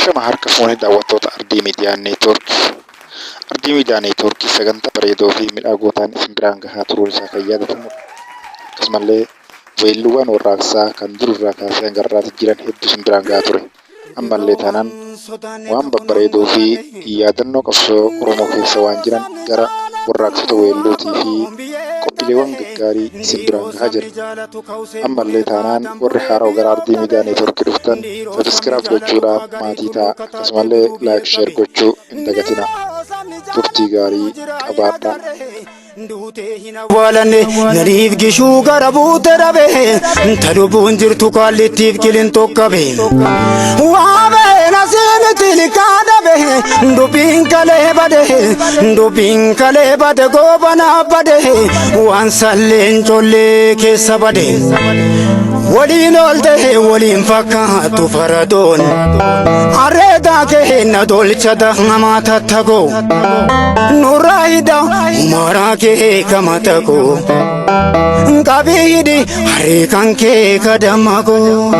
Ashama harka fuune daawwattoota Ardii Miidiyaa Neetwoork. Ardii Miidiyaa Neetwoork sagantaa bareedoo fi miidhagoo ta'an isin biraan gahaa turuun isaa kan yaadatamudha. Akkasumallee weelluuwwan warraaqsaa kan dur irraa kaasee hanga har'aatti jiran hedduu isin biraan gahaa ture. Ammallee taanaan waan babbareedoo fi yaadannoo qabsoo Oromoo keessa waan jiran gara warraaqsota weelluutii fi qophiileewwan gaggaarii isin biraan gahaa jira. Ammallee taanaan warri haarawa gara Ardii Miidiyaa Neetwoorkii dhuftan subscribe gochuudhaan maatii ta'a. Akkasumallee like share gochuu hin dagatinaa. Turtii gaarii qabaadhaa. Duutee hin awwaalanne nadiif gishuu gara buute dhabe ta lubbuun jirtu kaallittiif qilintoo qabe. Waabee nasiimiti liqaa dhabe dubbiin kalee bade dubbiin kalee bade goobanaa bade waan salleen collee keessa bade. Waliin oolte waliin fakkaattu faradoon Areedaa kee na tolchata namaa tattagoo Nurraa hidha umaraa kee kama tagoo Qabii hidhi harree kan kee kadamagoo.